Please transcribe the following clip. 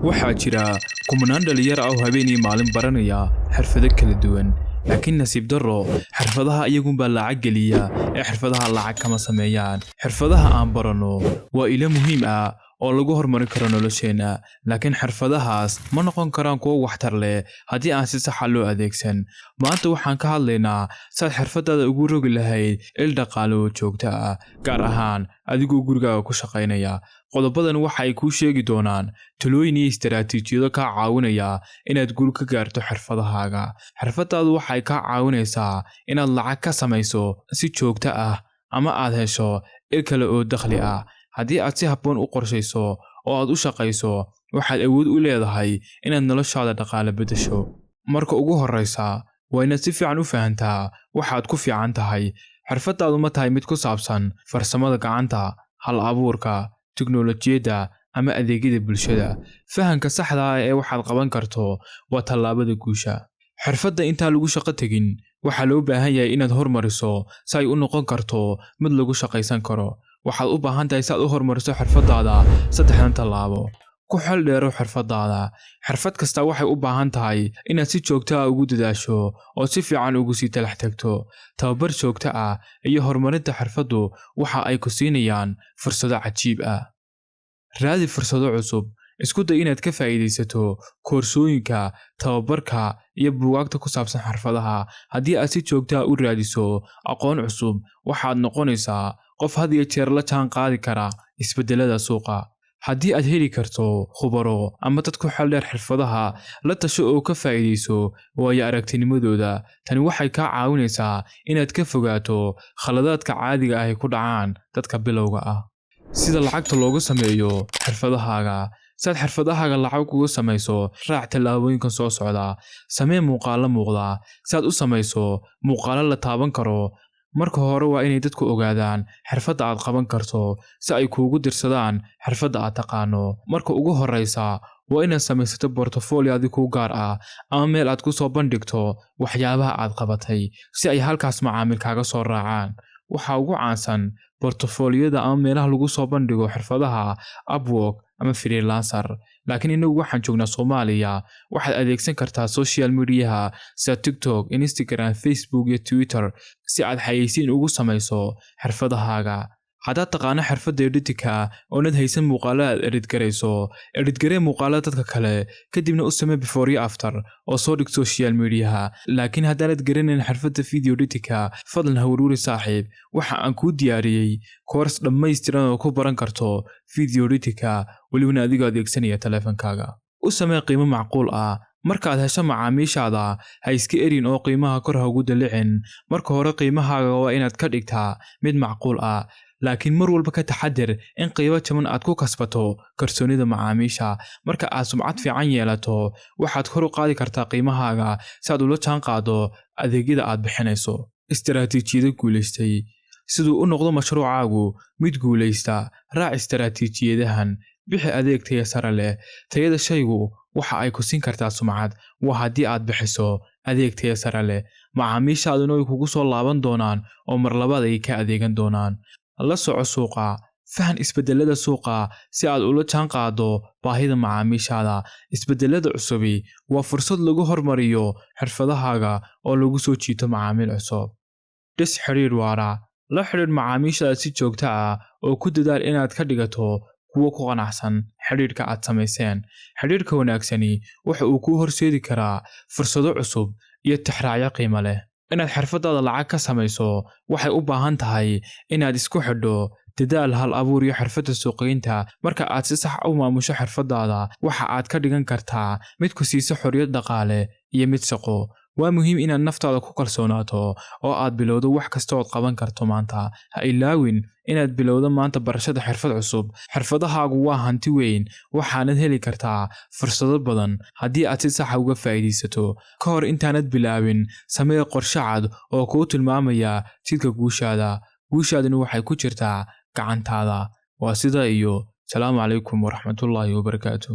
Waxaa jira kumanaan dhalinyaro ah oo habeen iyo maalin baranaya xirfado kala duwan, laakiin nasiib darro, xirfadaha iyagunbaa lacag geliya ee xirfadaha lacag kama sameeyaan. Xirfadaha aan baranno waa ilo muhiim ah oo lagu horumarin karo nolosheenna, laakiin xirfadahaas ma noqon karaan kuwo waxtar leh haddii aan si sax ah loo adeegsan. Maanta waxaan ka hadlaynaa saad xirfadaada ugu rogi lahayd il dhaqaale oo joogto ah, gaar ahaan adigoo gurigaaga ku shaqaynaya. Qodobadan waxa ay kuu sheegi doonaan talooyin iyo istaraatiijiyado kaa caawinaya inaad guul ka gaarto xirfadahaaga. Xirfadaadu waxay kaa caawinaysaa inaad lacag ka samayso si joogto ah ama aad hesho il kale oo dakhli ah. Haddii aad si habboon u qorshayso oo aad u shaqayso, waxaad awood u leedahay inaad noloshaada dhaqaale beddesho. Marka ugu horreysa, waa inaad si fiican u fahantaa waxaad ku fiican tahay. Xirfadaadu ma tahay mid ku saabsan farsamada gacanta, hal abuurka, tiknoolajiyadda ama adeegyada bulshada? Fahanka saxda ah ee waxaad qaban karto waa tallaabada guusha. Xirfadda intaan lagu shaqo tegin, waxaa loo baahan yahay inaad horumariso si ay u noqon karto mid lagu shaqaysan karo. Waxaad u baahan tahay si aad u horumariso xirfadaada saddexdan tallaabo. Ku xeel dheero xirfadaada. Xirfad kasta waxay u baahan tahay inaad si joogto ah ugu dadaasho oo si fiican ugu sii talax tagto. Tababar joogto ah iyo horumarinta xirfaddu waxa ay ku siinayaan fursado cajiib ah. Raadi fursado cusub. Isku day inaad ka faa'iidaysato koorsooyinka, tababarka iyo buugaagta ku saabsan xirfadaha. Haddii aad si joogto ah u raadiso aqoon cusub, waxaad noqonaysaa qof had iyo jeer la jaan qaadi kara isbeddellada suuqa. Haddii aad heli karto khubaro ama dad ku xeel dheer xirfadaha, la tasho oo ka faa'iidayso waayo aragtinimadooda. Tani waxay kaa caawinaysaa inaad ka fogaato khaladaadka caadiga ah ee ku dhacaan dadka bilowga ah. Sida lacagta loogu sameeyo xirfadahaaga. Si aad xirfadahaaga lacag uga samayso, raac tallaabooyinkan soo socda. Samee muuqaallo muuqda. Si aad u samayso muuqaallo la taaban karo, marka hore waa inay dadku ogaadaan xirfadda aad qaban karto si ay kuugu dirsadaan xirfadda aad taqaano. Marka ugu horreysa, waa inaad samaysato portfolio adiga kuu gaar ah ama meel aad ku soo bandhigto waxyaabaha aad qabatay si ay halkaas macaamiil kaaga soo raacaan. Waxaa ugu caansan portfolio-yada ama meelaha lagu soo bandhigo xirfadaha Upwork ama Freelancer. Laakiin inagu waxaan joognaa Soomaaliya. Waxaad adeegsan kartaa social media-ha sida TikTok, Instagram, Facebook iyo Twitter si aad xayeysiin ugu samayso xirfadahaaga. Haddaad taqaano xirfadda editing-ka oonad haysan muuqaallo aad edit garayso, edit garee muuqaalada dadka kale, kadibna u samee before iyo after oo soo dhig social media-ha. Laakiin haddaanad garanayn xirfadda video editing-ka, fadlan ha werwerin, saaxiib. Waxa aan kuu diyaariyey course dhammaystiran oo ku baran karto video editing-ka, welibana adigoo adeegsanaya taleefankaaga. U samee qiimo macquul ah. Markaad hesho macaamiishaada, ha iska erin oo qiimaha kor ha ugu dalicin. Marka hore qiimahaaga waa inaad ka dhigtaa mid macquul ah, laakiin mar walba ka taxadir in qiimo jaban aad ku kasbato kalsoonida macaamiisha. Marka aad sumcad fiican yeelato, waxaad kor u qaadi kartaa qiimahaaga si aad ula jaan qaaddo adeegyada aad bixinayso. Istaraatiijiyado guulaystay. Siduu u noqdo mashruucaagu mid guulaysta, raac istaraatiijiyadahan. Bixi adeeg tayo sare leh. Tayada shaygu waxa ay ku siin kartaa sumcad. Waa haddii aad bixiso adeeg tayo sare leh, macaamiishaaduna way kugu soo laaban doonaan oo mar labaad ay ka adeegan doonaan. La soco suuqa. Fahan isbeddellada suuqa si aad ula jaan qaaddo baahida macaamiishaada. Isbeddellada cusubi waa fursad lagu horumariyo xirfadahaaga oo lagu soo jiito macaamiil cusub. Dhis xidhiidh waara. La xidhiidh macaamiishaada si joogto ah oo ku dadaal inaad ka dhigato kuwo ku qanacsan xidhiidhka aad samayseen. Xidhiidhka wanaagsani waxa uu kuu horseedi karaa fursado cusub iyo tixraacyo qiimo leh. Inaad xirfadaada lacag ka samayso waxay u baahan tahay inaad isku xidho dadaal, hal abuur iyo xirfadda suuqgeynta. Marka aad si sax u maamusho xirfadaada, waxa aad ka dhigan kartaa mid ku siisa xorriyad dhaqaale iyo mid shaqo. Waa muhiim inaad naftaada ku kalsoonaato oo aad bilowdo wax kasta ood qaban karto maanta. Ha ilaawin inaad bilowdo maanta barashada xirfad cusub. Xirfadahaagu waa hanti weyn, waxaanad heli kartaa fursado badan haddii aad si saxa uga faa'iidaysato. Ka hor intaanad bilaabin, samee qorshe cad oo kuu tilmaamaya jidka guushaada. Guushaaduna waxay ku jirtaa gacantaada. Waa sida iyo salaamu calaykum waraxmatullaahi wabarakaatu.